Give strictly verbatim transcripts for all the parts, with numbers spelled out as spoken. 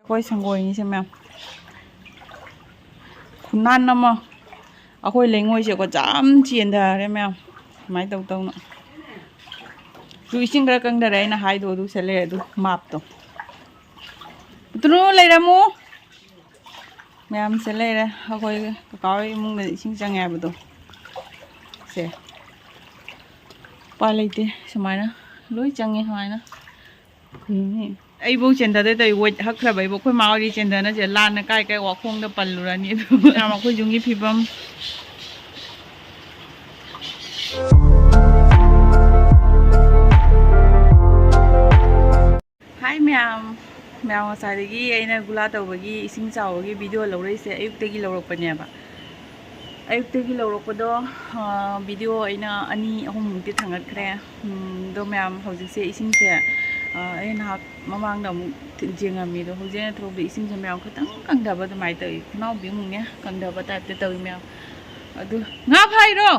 ꯑꯩꯈꯣꯏ ꯁꯪꯒꯣꯏꯅꯤꯁꯦ ꯃꯌꯥꯝ꯫ ꯈꯨꯅꯥꯟ ꯑꯃ꯫ ꯑꯩꯈꯣꯏ ꯂꯩꯉꯣꯏꯁꯦꯀꯣ ꯖꯥꯝ ꯆꯦꯟꯊꯔꯦ ꯃꯌꯥꯝ꯫ ꯁꯨꯃꯥꯏꯅ ꯇꯧ ꯇꯧꯅ꯫ ꯑꯗꯨ ꯏꯁꯤꯡ ꯈꯔ ꯀꯪꯊꯔꯦ ꯑꯩꯅ ꯍꯥꯏꯗꯣ ꯑꯗꯨ ꯁꯦ ꯂꯩꯔꯦ ꯑꯗꯨ ꯃꯥꯞꯇꯣ꯫ ꯇꯨꯅꯨ ꯂꯩꯔꯝꯃꯨ꯫ ꯃꯌꯥꯝꯁꯦ ꯂꯩꯔꯦ꯫ ꯑꯩꯈꯣꯏ ꯀꯀꯥ ꯍꯣꯏ ꯏꯃꯨꯡꯗ ꯏꯁꯤꯡ ꯆꯪꯉꯦ ꯍꯥꯏꯕꯗꯣ꯫ ꯁꯦ꯫ ꯎꯄꯥꯏ ꯂꯩꯇꯦ꯫ ꯁꯨꯃꯥꯏꯅ ꯂꯣꯏ ꯆꯪꯉꯦ ꯁꯨꯃꯥꯏꯅ꯫ ꯀꯩꯅꯣꯅꯦ? ꯑꯩꯕꯨ ꯆꯦꯟꯊꯗꯣꯏ ꯇꯧꯏ, ꯋꯦꯠ ꯍꯛꯈ꯭ꯔꯕ ꯑꯩꯕꯨ꯫ ꯑꯩꯈꯣꯏ ꯃꯥ ꯍꯣꯏꯗꯤ ꯆꯦꯟꯊꯅꯁꯦ ꯂꯥꯟꯅ ꯀꯥꯏ ꯀꯥꯏ ꯋꯥꯈꯣꯡꯗ ꯄꯜꯂꯨꯔꯅꯤ꯫ ꯑꯗꯨ ꯃꯌꯥꯝ ꯑꯩꯈꯣꯏ ꯌꯨꯝꯒꯤ ꯐꯤꯕꯝ꯫ ꯍꯥꯏ ꯃꯌꯥꯝ, ꯃꯌꯥꯝ ꯉꯁꯥꯏꯗꯒꯤ ꯑꯩꯅ ꯒꯨꯂꯥ ꯇꯧꯕꯒꯤ ꯏꯁꯤꯡ ꯆꯥꯎꯕꯒꯤ ꯚꯤꯗꯤꯑꯣ ꯂꯧꯔꯛꯏꯁꯦ ꯑꯌꯨꯛꯇꯒꯤ ꯂꯧꯔꯛꯄꯅꯦꯕ꯫ ꯑꯌꯨꯛꯇꯒꯤ ꯂꯧꯔꯛꯄꯗꯣ, ꯑ, ꯚꯤꯗꯤꯑꯣ ꯑꯩꯅ ꯑꯅꯤ ꯑꯍꯨꯝꯃꯨꯛꯇꯤ ꯊꯥꯡꯒꯠꯈ꯭ꯔꯦ꯫ ꯎꯝ, ꯑꯗꯣ ꯃꯌꯥꯝ ꯍꯧꯖꯤꯛꯁꯦ ꯏꯁꯤꯡꯁꯦ, ꯑ, ꯑꯩ ꯅꯍꯥꯛ ꯃꯃꯥꯡꯗ ꯑꯃꯨꯛ ꯊꯤ-, ꯌꯦꯡꯉꯝꯃꯤ, ꯑꯗꯣ ꯍꯧꯖꯤꯛ ꯑꯩꯅ ꯊꯣꯛꯂꯛꯄꯗ ꯏꯁꯤꯡꯁꯦ ꯃꯌꯥꯝ ꯈꯤꯇꯪ ꯀꯪꯊꯕ ꯑꯗꯨꯃꯥꯏꯅ ꯇꯧꯏ꯫ ꯈꯣꯡꯅꯥꯎꯕꯤ ꯑꯃꯨꯛꯅꯦ ꯀꯪꯊꯕ ꯇꯥꯏꯞꯇ ꯇꯧꯏ ꯃꯌꯥꯝ꯫ ꯑꯗꯨ ꯉꯥ ꯐꯥꯏꯔꯣ?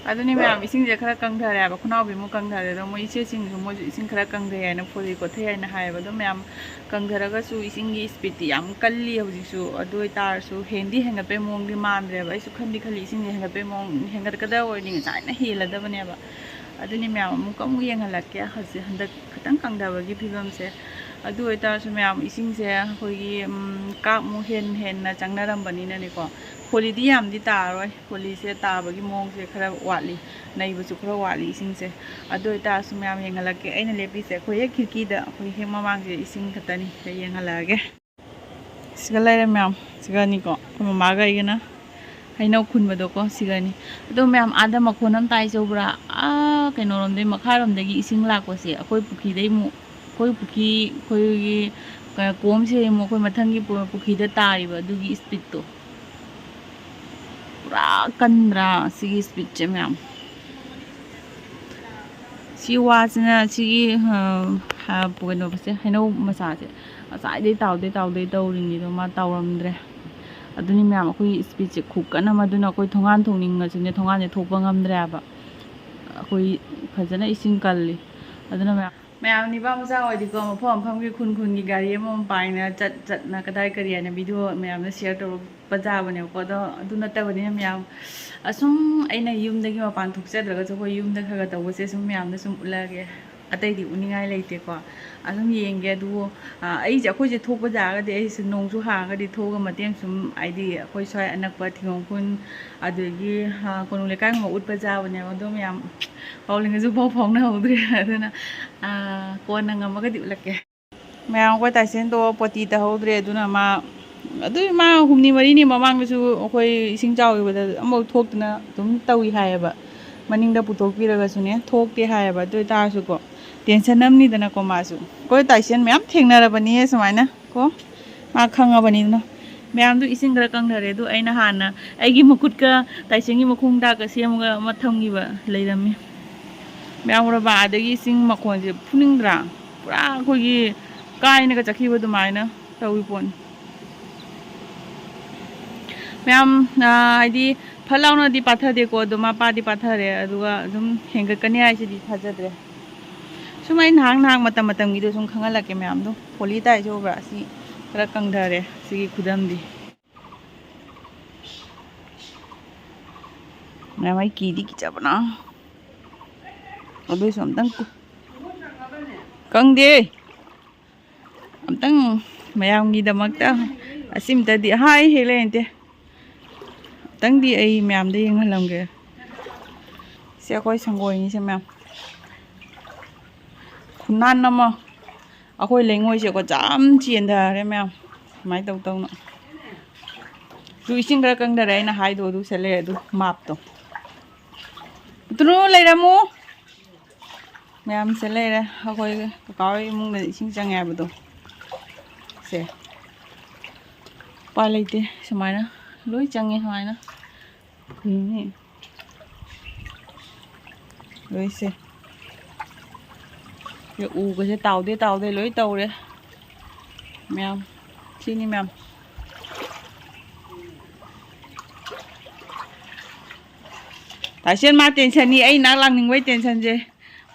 ꯑꯗꯨꯅꯤ ꯃꯌꯥꯝ, ꯏꯁꯤꯡꯁꯦ ꯈꯔ ꯀꯪꯊꯔꯦ ꯍꯥꯏꯕ, ꯈꯨꯅꯥꯎꯕꯤꯃꯨꯛ ꯀꯪꯊꯔꯦ꯫ ꯑꯗꯣ ꯃꯣꯏ ꯏꯆꯦꯁꯤꯡꯁꯨ ꯃꯣꯏꯁꯨ ꯏꯁꯤꯡ ꯈꯔ ꯀꯪꯊꯩ ꯍꯥꯏꯅ ꯐꯣꯔꯤ ꯈꯣꯠꯊꯩ ꯍꯥꯏꯅ ꯍꯥꯏꯌꯦꯕ꯫ ꯑꯗꯣ ꯃꯌꯥꯝ, ꯀꯪꯊꯔꯒꯁꯨ ꯏꯁꯤꯡꯒꯤ ꯏꯁꯄꯤꯠꯇꯤ ꯌꯥꯝ ꯀꯜꯂꯤ ꯍꯧꯖꯤꯛꯁꯨ꯫ ꯑꯗꯨ ꯑꯣꯏꯇꯥꯔꯁꯨ ꯍꯦꯟꯗꯤ ꯍꯦꯟꯒꯠꯄꯩ ꯃꯑꯣꯡꯗꯤ ꯃꯥꯟꯗ꯭ꯔꯦꯕ꯫ ꯑꯩꯁꯨ ꯈꯟꯗꯤ ꯈꯜꯂꯤ ꯏꯁꯤꯡꯁꯦ ꯍꯦꯟꯒꯠꯄꯩ ꯃꯑꯣꯡ, ꯍꯦꯟꯒꯠꯀꯗꯕ ꯑꯣꯏꯔꯗꯤ ꯉꯁꯥꯏꯅ ꯍꯦꯜꯂꯗꯕꯅꯦꯕ꯫ ꯑꯗꯨꯅꯤ ꯃꯌꯥꯝ, ꯑꯃꯨꯛꯀ ꯑꯃꯨꯛ ꯌꯦꯡꯍꯜꯂꯛꯀꯦ ꯍꯧꯖꯤꯛ ꯍꯟꯗꯛ ꯈꯤꯇꯪ ꯀꯪꯊꯕꯒꯤ ꯐꯤꯕꯝꯁꯦ꯫ ꯑꯗꯨ ꯑꯣꯏꯇꯥꯔꯁꯨ ꯃꯌꯥꯝ, ꯏꯁꯤꯡꯁꯦ ꯑꯩꯈꯣꯏꯒꯤ, ꯎꯝ, ꯀꯥꯞꯃꯨꯛ ꯍꯦꯟ-, ꯍꯦꯟꯅ ꯆꯪꯅꯔꯝꯕꯅꯤꯅꯅꯦꯀꯣ, ꯐꯣꯔꯤꯗꯤ ꯌꯥꯝꯗꯤ ꯇꯥꯔꯔꯣꯏ꯫ ꯐꯣꯂꯤꯁꯦ ꯇꯥꯕꯒꯤ ꯃꯑꯣꯡꯁꯦ ꯈꯔ ꯋꯥꯠꯂꯤ, ꯅꯩꯕꯁꯨ ꯈꯔ ꯋꯥꯠꯂꯤ ꯏꯁꯤꯡꯁꯦ꯫ ꯑꯗꯨ ꯑꯣꯏꯇꯥꯔꯁꯨ ꯃꯌꯥꯝ ꯌꯦꯡꯍꯜꯂꯛꯀꯦ꯫ ꯑꯩꯅ ꯂꯦꯞꯄꯤꯁꯦ ꯑꯩꯈꯣꯏ ꯍꯦꯛ ꯈꯤꯔꯀꯤꯗ, ꯑꯩꯈꯣꯏ ꯍꯦꯛ ꯃꯃꯥꯡꯁꯦ ꯏꯁꯤꯡ ꯈꯛꯇꯅꯤ꯫ ꯁꯤꯗ ꯌꯦꯡꯍꯜꯂꯛꯑꯒꯦ꯫ ꯁꯤꯒ ꯂꯩꯔꯦ ꯃꯌꯥꯝ, ꯁꯤꯒꯅꯤꯀꯣ ꯑꯩꯈꯣꯏ ꯃꯃꯥꯒ ꯑꯩꯒꯅ ꯍꯩꯅꯧ ꯈꯨꯟꯕꯗꯣꯀꯣ, ꯁꯤꯒꯅꯤ꯫ ꯑꯗꯣ ꯃꯌꯥꯝ, ꯑꯥꯗ ꯃꯈꯣꯟ ꯑꯃ ꯇꯥꯏ ꯆꯧꯕ꯭ꯔꯥ? ꯑꯥ, ꯀꯩꯅꯣꯔꯣꯝꯗꯩ, ꯃꯈꯥꯔꯣꯝꯗꯒꯤ ꯏꯁꯤꯡ ꯂꯥꯛꯄꯁꯦ ꯑꯩꯈꯣꯏ ꯄꯨꯈ꯭ꯔꯤꯗꯩ ꯑꯃꯨꯛ, ꯑꯩꯈꯣꯏ ꯄꯨꯈ꯭ꯔꯤ, ꯑꯩꯈꯣꯏꯒꯤ ꯀ-, ꯀꯣꯝꯁꯤꯗꯩ ꯑꯃꯨꯛ ꯑꯩꯈꯣꯏ ꯃꯊꯪꯒꯤ ꯄꯨ-, ꯄꯨꯈ꯭ꯔꯤꯗ ꯇꯥꯔꯤꯕ ꯑꯗꯨꯒꯤ ꯏꯁꯄꯤꯠꯇꯣ꯫ ꯄꯨꯔꯥ ꯀꯟꯗ꯭ꯔꯥ ꯁꯤꯒꯤ ꯏꯁꯄꯤꯠꯁꯦ ꯃꯌꯥꯝ? ꯁꯤ ꯋꯥꯁꯤꯅ ꯁꯤꯒꯤ, ꯑ, ꯍ-, ꯀꯩꯅꯣꯁꯦ, ꯍꯩꯅꯧ ꯃꯆꯥꯁꯦ ꯉꯁꯥꯏꯗꯩ ꯇꯥꯎꯗꯩ ꯇꯥꯎꯗꯩ ꯇꯧꯔꯤꯅꯤꯗꯣ ꯃꯥ ꯇꯥꯎꯔꯝꯗ꯭ꯔꯦ꯫ ꯑꯗꯨꯅꯤ ꯃꯌꯥꯝ, ꯑꯩꯈꯣꯏꯒꯤ ꯏꯁꯄꯤꯠꯁꯦ ꯈꯨꯀꯟ ꯑꯃ, ꯑꯗꯨꯅ ꯑꯩꯈꯣꯏ ꯊꯣꯡꯒꯥꯟ ꯊꯣꯛꯅꯤꯡꯉꯁꯨꯅꯦ ꯊꯣꯡꯒꯥꯟꯁꯦ ꯊꯣꯛꯄ ꯉꯝꯗ꯭ꯔꯦ ꯍꯥꯏꯕ꯫ ꯑꯩꯈꯣꯏ ꯐꯖꯅ ꯏꯁꯤꯡ ꯀꯜꯂꯤ꯫ ꯑꯗꯨꯅ ꯃꯌꯥꯝ, ꯃꯌꯥꯝ ꯅꯤꯄꯥ ꯃꯆꯥ ꯑꯣꯏꯗꯤꯀꯣ, ꯃꯐꯝ ꯃꯐꯝꯒꯤ ꯈꯨꯟ ꯈꯨꯟꯒꯤ ꯒꯥꯔꯤ ꯑꯃꯃꯝ ꯄꯥꯏꯅ ꯆꯠ ꯆꯠꯅ ꯀꯗꯥꯏ ꯀꯔꯤ ꯍꯥꯏꯅ ꯚꯤꯗꯤꯑꯣ ꯃꯌꯥꯝꯅ ꯁꯤꯌꯔ ꯇꯧꯔꯛꯄ ꯌꯥꯕꯅꯦꯕꯀꯣ꯫ ꯑꯗꯣ ꯑꯗꯨ ꯅꯠꯇꯕꯅꯤꯅ ꯃꯌꯥꯝ, ꯑꯁꯨꯝ ꯑꯩꯅ ꯌꯨꯝꯗꯒꯤ ꯃꯄꯥꯟ ꯊꯣꯛꯆꯗ꯭ꯔꯒꯁꯨ ꯑꯩꯈꯣꯏ ꯌꯨꯝꯗ ꯈꯔ ꯈꯔ ꯇꯧꯕꯁꯦ ꯁꯨꯝ ꯃꯌꯥꯝꯗ ꯁꯨꯝ ꯎꯠꯂꯛꯑꯒꯦ꯫ ꯑꯇꯩꯗꯤ ꯎꯅꯤꯡꯉꯥꯏ ꯂꯩꯇꯦꯀꯣ꯫ ꯑꯗꯨꯝ ꯌꯦꯡꯒꯦ꯫ ꯑꯗꯨꯕꯨ ꯑ, ꯑꯩꯁꯦ, ꯑꯩꯈꯣꯏꯁꯦ ꯊꯣꯛꯄ ꯌꯥꯔꯒꯗꯤ, ꯑꯩꯁꯦ ꯅꯣꯡꯁꯨ ꯍꯥꯡꯉꯒꯗꯤ ꯊꯣꯛꯑꯒ ꯃꯇꯦꯛ ꯁꯨꯝ, ꯍꯥꯏꯗꯤ ꯑꯩꯈꯣꯏ ꯁ꯭ꯋꯥꯏ ꯑꯅꯛꯄ ꯊꯤꯡꯒꯣꯡ ꯈꯨꯟ, ꯑꯗꯒꯤ ꯑ, ꯀꯣꯅꯨꯡ ꯂꯩꯀꯥꯏꯒꯨꯝꯕ ꯎꯠꯄ ꯌꯥꯕꯅꯦꯕ꯫ ꯑꯗꯣ ꯃꯌꯥꯝ ꯄꯥꯎ ꯂꯤꯡꯉꯁꯨ ꯄꯥꯎ ꯐꯥꯎꯅꯍꯧꯗ꯭ꯔꯦ꯫ ꯑꯗꯨꯅ ꯑ, ꯀꯣꯟꯅ ꯉꯝꯃꯒꯗꯤ ꯎꯠꯂꯛꯀꯦ꯫ ꯃꯌꯥꯝ ꯑꯩꯈꯣꯏ ꯇꯥꯏꯁꯦꯟꯗꯣ ꯄꯣꯇꯤ ꯇꯧꯍꯧꯗ꯭ꯔꯦ꯫ ꯑꯗꯨꯅ ꯃꯥ, ꯑꯗꯨ ꯃꯥ ꯍꯨꯝꯅꯤ ꯃꯔꯤꯅꯤ ꯃꯃꯥꯡꯗꯁꯨ ꯑꯩꯈꯣꯏ ꯏꯁꯤꯡ ꯆꯥꯎꯈꯤꯕꯗ ꯑꯃꯐꯥꯎ ꯊꯣꯛꯇꯅ ꯑꯗꯨꯝ ꯇꯧꯏ ꯍꯥꯏꯌꯦꯕ꯫ ꯃꯅꯤꯡꯗ ꯄꯨꯊꯣꯛꯄꯤꯔꯒꯁꯨꯅꯦ, ꯊꯣꯛꯇꯦ ꯍꯥꯏꯌꯦꯕ꯫ ꯑꯗꯨ ꯑꯣꯏꯇꯥꯔꯁꯨꯀꯣ, ꯇꯦꯟꯁꯟ ꯑꯃꯅꯤꯗꯅꯀꯣ ꯃꯥꯁꯨ꯫ ꯑꯩꯈꯣꯏ ꯇꯥꯏꯁꯦꯟ ꯃꯌꯥꯝ ꯊꯦꯡꯅꯔꯕꯅꯤꯌꯦ ꯁꯨꯃꯥꯏꯅ ꯀꯣ, ꯃꯥ ꯈꯪꯉꯕꯅꯤꯅ꯫ ꯃꯌꯥꯝꯗꯨ ꯏꯁꯤꯡ ꯈꯔ ꯀꯪꯊꯔꯦ꯫ ꯑꯗꯨ ꯑꯩꯅ ꯍꯥꯟꯅ ꯑꯩꯒꯤ ꯃꯈꯨꯠꯀ ꯇꯥꯏꯁꯦꯟꯒꯤ ꯃꯈꯣꯡ ꯗꯥꯛꯀ ꯁꯦꯝꯃꯒ ꯑꯃ ꯊꯝꯈꯤꯕ ꯂꯩꯔꯝꯃꯤ꯫ ꯃꯌꯥꯝ ꯎꯔꯕ? ꯑꯗꯒꯤ ꯏꯁꯤꯡ ꯃꯈꯣꯟꯁꯦ ꯐꯨꯅꯤꯡꯗ꯭ꯔꯥ? ꯄꯨꯔꯥ ꯑꯩꯈꯣꯏꯒꯤ ꯀꯥꯏꯅꯒ ꯆꯠꯈꯤꯕ ꯑꯗꯨꯃꯥꯏꯅ ꯇꯧꯏ ꯄꯣꯠꯅꯤ꯫ ꯃꯌꯥꯝ, ꯑ, ꯍꯥꯏꯗꯤ ꯐꯠ ꯂꯥꯎꯅꯗꯤ ꯄꯥꯊꯗꯦꯀꯣ, ꯑꯗꯣ ꯃꯄꯥꯗꯤ ꯄꯥꯊꯔꯦ, ꯑꯗꯨꯒ ꯑꯗꯨꯝ ꯍꯦꯟꯒꯠꯀꯅꯤ ꯍꯥꯏꯁꯤꯗꯤ ꯊꯥꯖꯗ꯭ꯔꯦ꯫ ꯁꯨꯝ ꯑꯩ ꯅꯍꯥꯛ ꯅꯍꯥꯛ ꯃꯇꯝ ꯃꯇꯝꯒꯤꯗꯣ ꯁꯨꯝ ꯈꯪꯍꯜꯂꯛꯀꯦ ꯃꯌꯥꯝꯗꯣ꯫ ꯐꯣꯂꯤ ꯇꯥꯏꯁꯦ ꯎꯕ꯭ꯔꯥ? ꯑꯁꯤ ꯈꯔ ꯀꯪꯊꯔꯦ ꯁꯤꯒꯤ ꯈꯨꯗꯝꯗꯤ꯫ ꯃꯌꯥꯝ ꯑꯩ ꯀꯤꯗꯤ ꯀꯤꯖꯕꯅ꯫ ꯑꯗꯨꯏꯁꯨ ꯑꯝꯇꯪ ꯀꯨ-, ꯀꯪꯗꯦ꯫ ꯑꯝꯇꯪ ꯃꯌꯥꯝꯒꯤꯗꯃꯛꯇ ꯑꯁꯤꯝꯇꯗꯤ ꯍꯥꯏ ꯍꯦꯛ ꯂꯩꯔꯦ꯫ ꯑꯝꯇꯪꯗꯤ ꯑꯩ ꯃꯌꯥꯝꯗ ꯌꯦꯡꯍꯜꯂꯝꯒꯦ꯫ ꯁꯤ ꯑꯩꯈꯣꯏ ꯁꯪꯒꯣꯏꯅꯤꯁꯦ ꯃꯌꯥꯝ꯫ ꯈꯨꯅꯥꯟ ꯑꯃ꯫ ꯑꯩꯈꯣꯏ ꯂꯩꯉꯣꯏꯁꯦꯀꯣ ꯖꯥꯝ ꯆꯦꯟꯊꯔꯦ ꯃꯌꯥꯝ꯫ ꯁꯨꯃꯥꯏꯅ ꯇꯧ ꯇꯧꯅ꯫ ꯑꯗꯨ ꯏꯁꯤꯡ ꯈꯔ ꯀꯪꯊꯔꯦ ꯑꯩꯅ ꯍꯥꯏꯗꯣ ꯑꯗꯨ ꯁꯦ ꯂꯩꯔꯦ ꯑꯗꯨ ꯃꯥꯞꯇꯣ꯫ ꯇꯨꯅꯨ ꯂꯩꯔꯝꯃꯨ꯫ ꯃꯌꯥꯝꯁꯦ ꯂꯩꯔꯦ꯫ ꯑꯩꯈꯣꯏ ꯀꯀꯥ ꯍꯣꯏ ꯏꯃꯨꯡꯗ ꯏꯁꯤꯡ ꯆꯪꯉꯦ ꯍꯥꯏꯕꯗꯣ꯫ ꯁꯦ꯫ ꯎꯄꯥꯏ ꯂꯩꯇꯦ꯫ ꯁꯨꯃꯥꯏꯅ ꯂꯣꯏ ꯆꯪꯉꯦ ꯁꯨꯃꯥꯏꯅ꯫ ꯐꯩꯅꯦ꯫ ꯂꯣꯏꯁꯦ꯫ ꯁꯤ ꯎꯒꯁꯦ ꯇꯥꯎꯗꯦ ꯇꯥꯎꯗꯦ ꯂꯣꯏ ꯇꯧꯔꯦ꯫ ꯃꯌꯥꯝ꯫ ꯁꯤꯅꯤ ꯃꯌꯥꯝ꯫ ꯇꯥꯏꯁꯦꯟ ꯃꯥ ꯇꯦꯟꯁꯟꯅꯤ꯫ ꯑꯩ ꯅꯥꯛ ꯂꯥꯛꯅꯤꯡꯕꯩ ꯇꯦꯟꯁꯟꯁꯦ꯫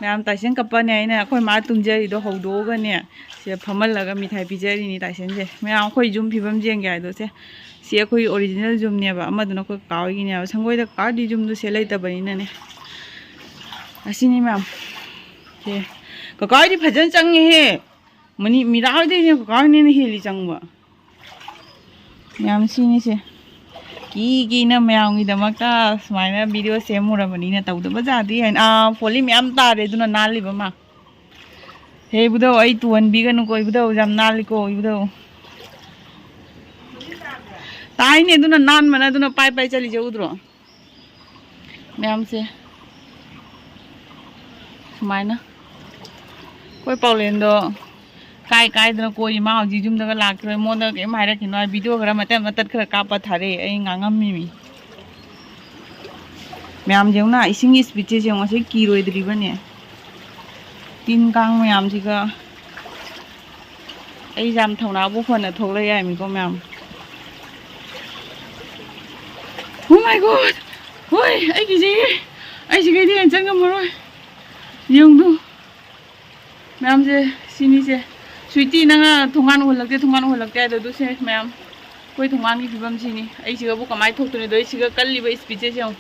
ꯃꯌꯥꯝ, ꯇꯥꯏꯁꯟ ꯀꯞꯄꯅꯦ꯫ ꯑꯩꯅ ꯑꯩꯈꯣꯏ ꯃꯥ ꯇꯨꯝꯖꯔꯤꯗꯣ ꯍꯧꯗꯣꯛꯑꯒꯅꯦ, ꯁꯤꯗ ꯐꯝꯍꯜꯂꯒ ꯃꯤꯊꯥꯏ ꯄꯤꯖꯔꯤꯅꯤ ꯇꯥꯏꯁꯟꯁꯦ꯫ ꯃꯌꯥꯝ, ꯑꯩꯈꯣꯏ ꯌꯨꯝ ꯐꯤꯕꯝ ꯌꯦꯡꯒꯦ ꯍꯥꯏꯗꯣ ꯁꯦ꯫ ꯁꯤ ꯑꯩꯈꯣꯏ original ꯌꯨꯝꯅꯦꯕ, ꯑꯃꯗꯨꯅ ꯑꯩꯈꯣꯏ ꯀꯀꯥ ꯍꯣꯏꯒꯤꯅꯦꯕ꯫ ꯁꯪꯒꯣꯏꯗ ꯀꯀꯥ ꯍꯣꯏꯗꯤ ꯌꯨꯝꯗꯣ ꯁꯦ ꯂꯩꯇꯕꯅꯤꯅꯅꯦ꯫ ꯑꯁꯤꯅꯤ ꯃꯌꯥꯝ꯫ ꯁꯦ, ꯀꯀꯥ ꯍꯣꯏꯗꯤ ꯐꯖꯅ ꯆꯪꯉꯦꯍꯦ꯫ ꯃꯅꯤ-, ꯃꯤꯔꯥ ꯍꯣꯏꯗꯩꯅꯦ ꯀꯀꯥ ꯍꯣꯏꯅ ꯍꯦꯟꯅ ꯍꯦꯜꯂꯤ ꯆꯪꯕ꯫ ꯃꯌꯥꯝ, ꯁꯤꯅꯤꯁꯦ꯫ ꯀꯤ ꯀꯤꯅ ꯃꯌꯥꯝꯒꯤꯗꯃꯛꯇ ꯁꯨꯃꯥꯏꯅ video ꯁꯦꯝꯃꯨꯔꯕꯅꯤꯅ ꯇꯧꯗꯕ ꯌꯥꯗꯦ ꯍꯥꯏꯅ꯫ ꯑꯥ, ꯐꯣꯂꯤ ꯃꯌꯥꯝ ꯇꯥꯔꯦ, ꯑꯗꯨꯅ ꯅꯥꯜꯂꯤꯕ ꯃꯥ꯫ ꯍꯦ ꯏꯕꯨꯙꯧ, ꯑꯩ ꯇꯨꯍꯟꯕꯤꯒꯅꯨꯀꯣ ꯏꯕꯨꯙꯧ, ꯌꯥꯝ ꯅꯥꯜꯂꯤꯀꯣ ꯏꯕꯨꯙꯧ꯫ ꯇꯥꯏꯅꯦ, ꯑꯗꯨꯅ ꯅꯥꯟꯕꯅ, ꯑꯗꯨꯅ ꯄꯥꯏ ꯄꯥꯏ ꯆꯠꯂꯤꯁꯦ ꯎꯗ꯭ꯔꯣ? ꯃꯌꯥꯝꯁꯦ ꯁꯨꯃꯥꯏꯅ꯫ ꯑꯩꯈꯣꯏ ꯄꯥꯎꯂꯦꯟꯗꯣ ꯀꯥꯏ ꯀꯥꯏꯗꯅ ꯀꯣꯏꯔꯤ꯫ ꯃꯥ ꯍꯧꯖꯤꯛ ꯌꯨꯝꯗꯒ ꯂꯥꯛꯈꯤꯔꯣꯏ꯫ ꯃꯉꯣꯟꯗ ꯀꯩꯝ ꯍꯥꯏꯔꯛꯈꯤꯅꯨ ꯍꯥꯏ, video ꯈꯔ ꯃꯇꯠ ꯃꯇꯠ ꯈꯔ ꯀꯥꯞꯄ ꯊꯥꯔꯛꯑꯦ꯫ ꯑꯩ ꯉꯥꯡꯉꯝꯃꯤꯃꯤ꯫ ꯃꯌꯥꯝ ꯌꯦꯡꯉꯨꯅ, ꯏꯁꯤꯡꯒꯤ speedꯁꯦ ꯌꯦꯡꯉꯨ, ꯁꯤ ꯀꯤꯔꯣꯏꯗ꯭ꯔꯤꯕꯅꯦ꯫ ꯇꯤꯟ ꯀꯥꯡ ꯃꯌꯥꯝꯁꯤꯒ꯫ ꯑꯩ ꯌꯥꯝ ꯊꯧꯅꯥꯕꯨ ꯐꯅ ꯊꯣꯛꯂꯛ ꯌꯥꯏꯃꯤꯀꯣ ꯃꯌꯥꯝ꯫ Oh my God! ꯍꯣꯏ, ꯑꯩꯒꯤꯁꯦ, ꯑꯩꯁꯤꯒꯩꯗꯤ ꯍꯦꯟꯅ ꯆꯪꯉꯝꯃꯔꯣꯏ꯫ ꯌꯦꯡꯗꯨ꯫ ꯃꯌꯥꯝꯁꯦ, ꯁꯤꯅꯤꯁꯦ꯫ ꯁ꯭ꯋꯤꯇꯤ, ꯅꯪꯅ ꯊꯣꯡꯒꯥꯟ ꯎꯍꯜꯂꯛꯇꯦ, ꯊꯣꯡꯒꯥꯟ ꯎꯍꯜꯂꯛꯇꯦ ꯍꯥꯏꯗꯣ, ꯑꯗꯨꯁꯦ ꯃꯌꯥꯝ꯫ ꯑꯩꯈꯣꯏ ꯊꯣꯡꯒꯥꯟꯒꯤ ꯐꯤꯕꯝꯁꯤꯅꯤ꯫ ꯑꯩꯁꯤꯒꯕꯨ ꯀꯃꯥꯏꯅ ꯊꯣꯛꯇꯣꯏꯅꯣꯗꯣ, ꯑꯩꯁꯤꯒ ꯀꯜꯂꯤꯕ speedꯁꯦ ꯌꯦꯡꯉꯨ꯫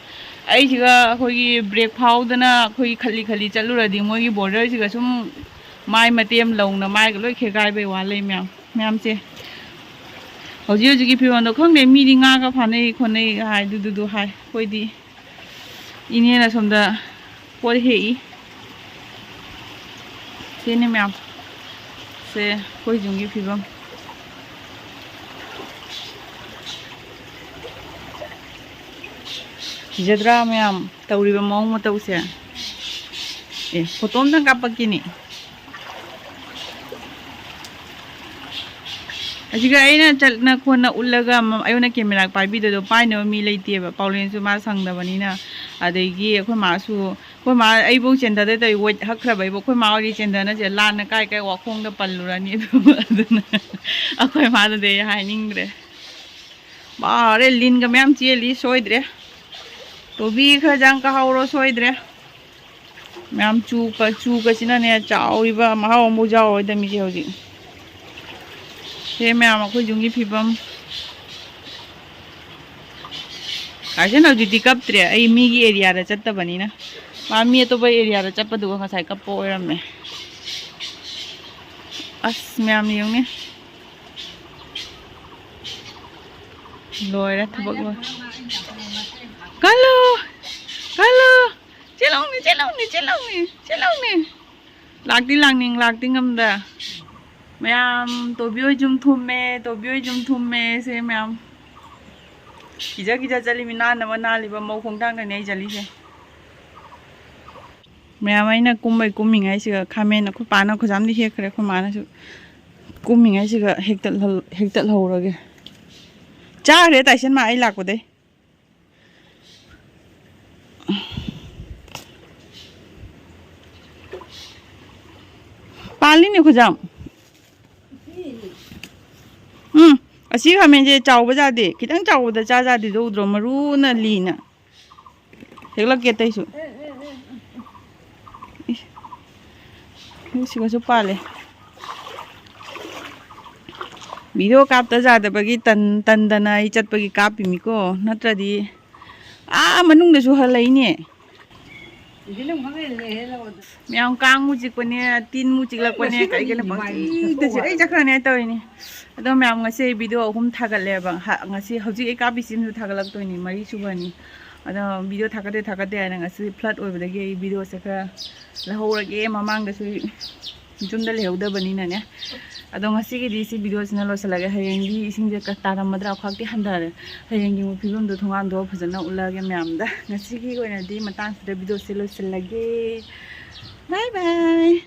ꯑꯩꯁꯤꯒ ꯑꯩꯈꯣꯏꯒꯤ brake ꯐꯥꯎꯗꯅ ꯑꯩꯈꯣꯏꯒꯤ ꯈꯜꯂꯤ ꯈꯜꯂꯤ ꯆꯠꯂꯨꯔꯗꯤ, ꯃꯣꯏꯒꯤ borderꯁꯤꯒ ꯁꯨꯝ ꯃꯥꯏ ꯃꯇꯦꯝ ꯂꯧꯅ ꯃꯥꯏꯒ ꯂꯣꯏ ꯈꯦꯒꯥꯏꯕꯩ ꯋꯥ ꯂꯩ ꯃꯌꯥꯝ, ꯃꯌꯥꯝꯁꯦ꯫ ꯍꯧꯖꯤꯛ ꯍꯧꯖꯤꯛꯀꯤ ꯐꯤꯕꯝꯗꯣ ꯈꯪꯗꯦ, ꯃꯤꯗꯤ ꯉꯥꯒ ꯐꯥꯅꯩ ꯈꯣꯠꯅꯩ ꯍꯥꯏ, ꯑꯗꯨꯗꯨꯗꯨ ꯍꯥꯏ꯫ ꯑꯩꯈꯣꯏꯗꯤ ꯏꯅꯦꯅ ꯁꯣꯝꯗ ꯄꯣꯠ ꯍꯦꯛꯏ꯫ ꯁꯤꯅꯤ ꯃꯌꯥꯝ꯫ ꯁꯦ ꯑꯩꯈꯣꯏ ꯌꯨꯝꯒꯤ ꯐꯤꯕꯝ꯫ ꯀꯤꯖꯗ꯭ꯔꯥ ꯃꯌꯥꯝ ꯇꯧꯔꯤꯕ ꯃꯑꯣꯡ ꯃꯇꯧꯁꯦ? ꯑꯦ, photo ꯑꯝꯇꯪ ꯀꯥꯞꯄꯛꯀꯦꯅꯦ꯫ ꯑꯁꯤꯒ ꯑꯩꯅ ꯆꯠꯅ ꯈꯣꯠꯅ ꯎꯠꯂꯒ ꯃ-, ꯑꯩꯉꯣꯟꯗ camera ꯄꯥꯏꯕꯤꯗꯗꯣ ꯄꯥꯏꯅꯕ ꯃꯤ ꯂꯩꯇꯦꯕ꯫ ꯄꯥꯎꯂꯦꯟꯁꯨ ꯃꯥ ꯁꯪꯗꯕꯅꯤꯅ꯫ ꯑꯗꯒꯤ ꯑꯩꯈꯣꯏ ꯃꯥꯁꯨ, ꯑꯩꯈꯣꯏ ꯃꯥ ꯑꯩꯕꯨ ꯆꯦꯟꯊꯗ ꯇꯧꯔꯤ, weight ꯍꯛꯈ꯭ꯔꯕ ꯑꯩꯕꯨ꯫ ꯑꯩꯈꯣꯏ ꯃꯥ ꯑꯣꯏꯗꯤ ꯆꯦꯟꯊꯅꯁꯦ ꯂꯥꯟꯅ ꯀꯥꯏ ꯀꯥꯏ ꯋꯥꯈꯣꯡꯗ ꯄꯜꯂꯨꯔꯅꯤ꯫ ꯑꯗꯨ, ꯑꯗꯨꯅ ꯑꯩꯈꯣꯏ ꯃꯥꯗꯗꯤ ꯑꯩ ꯍꯥꯏꯅꯤꯡꯗ꯭ꯔꯦ꯫ ꯕꯥꯔꯦ, ꯂꯤꯟꯒ ꯃꯌꯥꯝ ꯆꯦꯜꯂꯤ, ꯁꯣꯏꯗ꯭ꯔꯦ꯫ ꯇꯣꯕꯤ ꯈꯔ ꯆꯪ ꯀꯥꯍꯧꯔꯣ, ꯁꯣꯏꯗ꯭ꯔꯦ꯫ ꯃꯌꯥꯝ ꯆꯨ ꯀ-, ꯆꯨ ꯀꯁꯤꯅꯅꯦ ꯆꯥꯎꯔꯤꯕ ꯃꯍꯥꯎ ꯑꯃꯐꯥꯎ ꯌꯥꯎꯔꯣꯏꯗ ꯃꯤꯁꯦ ꯍꯧꯖꯤꯛ꯫ ꯁꯦ ꯃꯌꯥꯝ ꯑꯩꯈꯣꯏ ꯌꯨꯝꯒꯤ ꯐꯤꯕꯝ꯫ ꯀꯥꯏꯁꯟ ꯍꯧꯖꯤꯛꯇꯤ ꯀꯞꯇ꯭ꯔꯦ, ꯑꯩ ꯃꯤꯒꯤ ꯑꯦꯔꯤꯌꯥꯗ ꯆꯠꯇꯕꯅꯤꯅ꯫ ꯃꯥ ꯃꯤ ꯑꯇꯣꯞꯄ ꯑꯦꯔꯤꯌꯥꯗ ꯆꯠꯄꯗꯨꯒ ꯉꯁꯥꯏ ꯀꯞꯄ ꯑꯣꯏꯔꯝꯃꯦ꯫ ꯑꯁ, ꯃꯌꯥꯝ ꯌꯦꯡꯅꯦ꯫ ꯂꯣꯏꯔꯦ ꯊꯕꯛ ꯂꯣꯏ꯫ ꯀꯜꯂꯨ! ꯀꯜꯂꯨ! ꯆꯦꯜꯂꯧꯅꯦ, ꯆꯦꯜꯂꯧꯅꯦ, ꯆꯦꯜꯂꯧꯅꯦ, ꯆꯦꯜꯂꯧꯅꯦ꯫ ꯂꯥꯛꯇꯤ ꯂꯥꯛꯅꯤꯡ, ꯂꯥꯛꯇꯤ ꯉꯝꯗ꯫ ꯃꯌꯥꯝ, ꯇꯣꯕꯤ ꯍꯣꯏ ꯌꯨꯝ ꯊꯨꯝꯃꯦ, ꯇꯣꯕꯤ ꯍꯣꯏ ꯌꯨꯝ ꯊꯨꯝꯃꯦ꯫ ꯁꯦ ꯃꯌꯥꯝ, ꯀꯤꯖ ꯀꯤꯖ ꯆꯠꯂꯤꯃꯤ, ꯅꯥꯟꯅꯕ ꯅꯥꯜꯂꯤꯕ ꯃꯧ ꯈꯣꯡꯊꯥꯡꯗꯅꯦ ꯑꯩ ꯆꯠꯂꯤꯁꯦ꯫ ꯃꯌꯥꯝ, ꯑꯩꯅ ꯀꯨꯝꯕꯩ ꯀꯨꯝꯃꯤꯉꯩꯁꯤꯒ ꯈꯥꯃꯦꯟ ꯑꯩꯈꯣꯏ ꯄꯥꯅ ꯈꯨꯖꯥꯝꯗꯤ ꯍꯦꯛꯈ꯭ꯔꯦ, ꯑꯩꯈꯣꯏ ꯃꯥꯅꯁꯨ ꯀꯨꯝꯃꯤꯉꯩꯁꯤꯒ ꯍꯦꯛꯇꯠꯍꯜ-, ꯍꯦꯛꯇꯠꯍꯧꯔꯒꯦ꯫ ꯆꯥꯈ꯭ꯔꯦ ꯇꯥꯏꯁꯟ ꯃꯥ ꯑꯩ ꯂꯥꯛꯄꯗꯩ꯫ ꯄꯥꯜꯂꯤꯅꯦ ꯈꯨꯖꯥꯝ꯫ ꯎꯝ, ꯑꯁꯤ ꯈꯥꯃꯦꯟꯁꯦ ꯆꯥꯎꯕ ꯌꯥꯗꯦ, ꯈꯤꯇꯪ ꯆꯥꯎꯕꯗ ꯆꯥ ꯌꯥꯗꯦꯗꯣ ꯎꯗ꯭ꯔꯣ? ꯃꯔꯨꯅ ꯂꯤꯅ꯫ ꯍꯦꯛꯂꯛꯀꯦ ꯑꯇꯩꯁꯨ꯫ ꯏꯁ, ꯁꯤꯒꯁꯨ ꯄꯥꯜꯂꯦ꯫ ꯚꯤꯗꯤꯑꯣ ꯀꯥꯞꯇ ꯌꯥꯗꯕꯒꯤ ꯇꯟ-, ꯇꯟꯗꯅ ꯑꯩ ꯆꯠꯄꯒꯤ ꯀꯥꯞꯄꯤꯃꯤꯀꯣ, ꯅꯠꯇ꯭ꯔꯗꯤ ꯑꯥ ꯃꯅꯨꯡꯗꯁꯨ ꯍꯜꯂꯛꯏꯅꯦ꯫ ꯃꯌꯥꯝ ꯀꯥꯡꯕꯨ ꯆꯤꯛꯄꯅꯦ, ꯇꯤꯟꯕꯨ ꯆꯤꯛꯂꯛꯄꯅꯦ, ꯀꯔꯤ ꯀꯔꯤꯅꯣ ꯄꯪꯆꯤꯛꯇ ꯆꯤꯛ-, ꯑꯩ ꯆꯠꯈ꯭ꯔꯅꯦ ꯇꯧꯔꯤꯅꯦ꯫ ꯑꯗꯣ ꯃꯌꯥꯝ ꯉꯁꯤ ꯑꯩ ꯚꯤꯗꯤꯑꯣ ꯑꯍꯨꯝ ꯊꯥꯒꯠꯂꯦꯕ꯫ ꯍ-, ꯉꯁꯤ ꯍꯧꯖꯤꯛ ꯑꯩ ꯀꯥꯞꯄꯤꯁꯤꯃꯁꯨ ꯊꯥꯒꯠꯂꯛꯇꯣꯏꯅꯤ, ꯃꯔꯤ ꯁꯨꯕꯅꯤ꯫ ꯑꯗꯣ ꯚꯤꯗꯤꯑꯣ ꯊꯥꯒꯠꯇꯦ ꯊꯥꯒꯠꯇꯦ ꯍꯥꯏꯅ ꯉꯁꯤ ꯐ꯭ꯂꯠ ꯑꯣꯏꯕꯗꯒꯤ ꯑꯩ ꯚꯤꯗꯤꯑꯣꯁꯦ ꯈꯔ ꯂꯧꯍꯧꯔꯒꯦ꯫ ꯃꯃꯥꯡꯗꯁꯨ ꯌꯨꯝꯗ ꯂꯩꯍꯧꯗꯕꯅꯤꯅꯅꯦ꯫ ꯑꯗꯣ ꯉꯁꯤꯒꯤꯗꯤ ꯁꯤ ꯚꯤꯗꯤꯑꯣꯁꯤꯅ ꯂꯣꯏꯁꯤꯜꯂꯒꯦ꯫ ꯍꯌꯦꯡꯗꯤ ꯏꯁꯤꯡꯁꯦ ꯀ-, ꯇꯥꯔꯝꯃꯗ꯭ꯔꯥ? ꯈ꯭ꯋꯥꯛꯇꯤ ꯍꯟꯊꯔꯦ꯫ ꯍꯌꯦꯡꯒꯤ ꯑꯃꯨꯛ ꯐꯤꯕꯝꯗꯣ ꯊꯣꯡꯒꯥꯟꯗꯣ ꯐꯖꯅ ꯎꯠꯂꯛꯑꯒꯦ ꯃꯌꯥꯝꯗ꯫ ꯉꯁꯤꯒꯤ ꯑꯣꯏꯅꯗꯤ ꯃꯇꯥꯡꯁꯤꯗ ꯚꯤꯗꯤꯑꯣꯁꯦ ꯂꯣꯏꯁꯤꯜꯂꯒꯦ꯫ ꯕꯥꯏ ꯕꯥꯏ꯫